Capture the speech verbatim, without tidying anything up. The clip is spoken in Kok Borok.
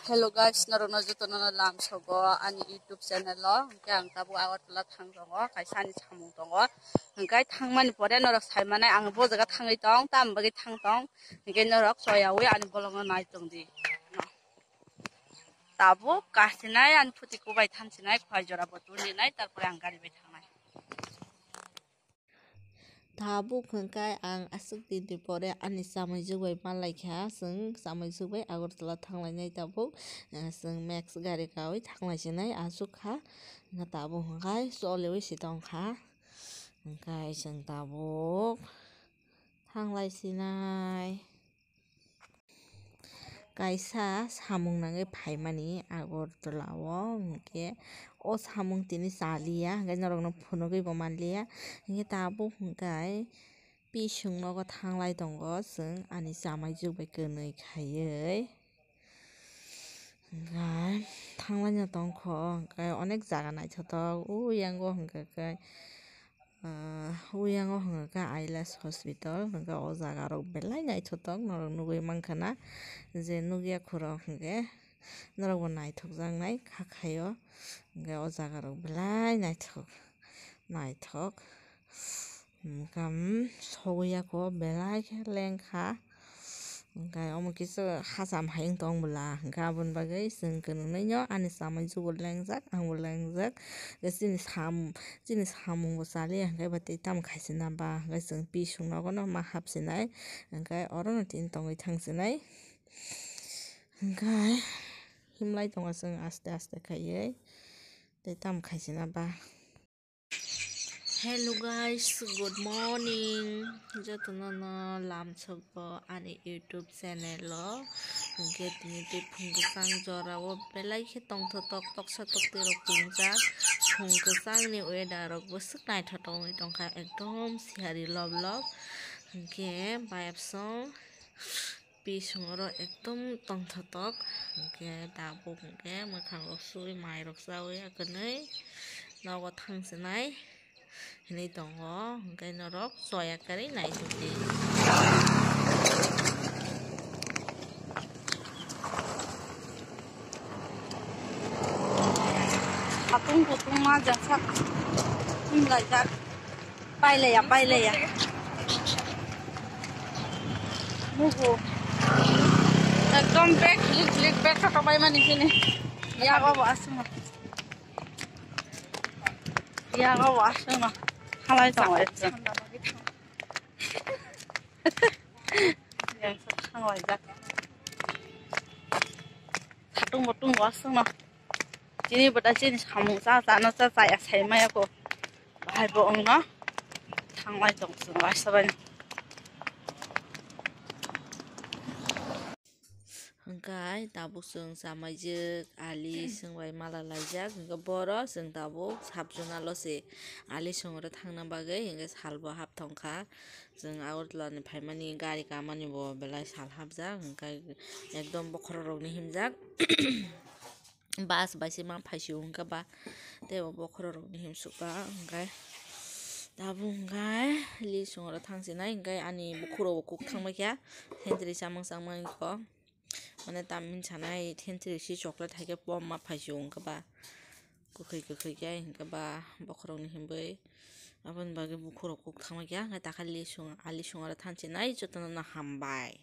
Hello guys, norokno jotono lam sogo ani YouTube channel o. Hwnkhe ang tabuk Agartala thang tongo, kaisa ani samung tongo. Hwnkhe thangmani pore norok sai manai ang bo jaga thangwi tong, tam bagwi thang tong. Hwnkhe norok choyawi ani vlog no nai tong di. Tabuk kasinai ani phuti kubai thansinai, khwai jora bo tundinai, tarpore ang gari bai thangnai. Tabuk hwnkhe ang aswk dinni pore ani chamaijwk bai manlaikha, chwng chamaijwk bai Agartala thanglainai tabuk, eh, chwng Max gari kawi thanglaisinai achukha, hwnkhe tabuk hwnkhe choliwi si tongkha, hwnkhe chwng tabuk thanglaisinai. Kaisa samung nangwi phaimani Agartala o, hwnkhe o samung tini chaliya, hwnkhe norokno phunugwi bo manliya, hwnkhe tabuk hwnkhe pising nogo thanglai tongo chwng ani chamaijwk bai kwnwi khaiwi. Hwnkhe thanglaina tongkho, hwnkhe onek jaga naithotok, o yango hwnkhe khe, Ah, o yango hwnkha khe Eyelash Hospital, hwnkha o jaga rok belai naithotok norok nugwi mankha na, je nukya khorok hwnkhe norok bo naithokjaknai kha khaio, hwnkhe o jaga rok belai naithok naithok, hwnkha, um, sogwi ya kho belai khe lengkha. Hwnkhe omo kisa hacham hai wng tong bwla, hwnkhe aboni bagwi chwng kwnwi no ani chamaijwk bo lengjak, ang bo lengjak. Hwnkhe chini sam-, chini samung bo chaliya, hwnkhe bo tei tamo khaisina ba, hwnkhe chwng pising nogo no ma hapsinai, hwnkhe oro no tini tongwi thangsinai. Hwnkhe himlai tongo chwng aste aste khaiwi, tei tamo khaisina ba. Hello guys, good morning. Jotono no lamsok bo ani YouTube channel o. Hwnkhe tini tei phung kwchang jora o belai khe tongthotok toksa tokti rok pungjak. Phung kwchang ni weather rok bo swk naithotok wngwi tongkha, ekdom sihari lob lob. Hwnkhe bayapsong. Pising oro ekdom tongthotok, hwnkhe tabuk hwnkhe mwkhang rok suwi, mai rok chawi, akwnwi nogo thangsinai hinwi tongo, hwnkhe norok choya kwrwi naitokdi. Hatung kutung ma jasa himlaijak. Pailaya, pailaya. Mugo. Ekdom bag, lik, lik, bag kha tobai mani sini. Yago bo aswng. Yago bo aswng. Halai tongo ekdom. Yang sa thanglai jak. Satung bo tung bo aswng no. Chini bwta chini samung cha cha no cha cha ya sai maya ko. Bahai bo wng no. Thanglai tong chwng waisa bai. Hwnkhe tabuk chwng chamaijwk ali chwng bai mala laijak, hwnkhe boro chwng tabuk sabjuna lo se ali chwng oro thangna bagwi, hwnkhe sal bo hap thongkha. Chwng Agartala ni phaimani gari kamani bo belai sal hapjak, hwnkhe ekdom bokhorok rokni himjak. Bus bai se ma phaisio hwnkhe ba tei bo bokhorok rokni himsukha, hwnkhe tabuk hwnkhe li chwng oro thangsinai, hwnkhe ani bukhuk rok bo kuk thangbai kha, thentwrwi chamung chamung kho. Mane tamni sanai thentwrwi si chocolate hai khe pom ma phaisio hwnkhe ba kwkhwi kwkhwi khe hwnkhe ba bokhorokni himwi aboni bagwi bukhurok kuk thangma khe hwnkhe takha li sung ali sung aro thansinai jotono no hambai.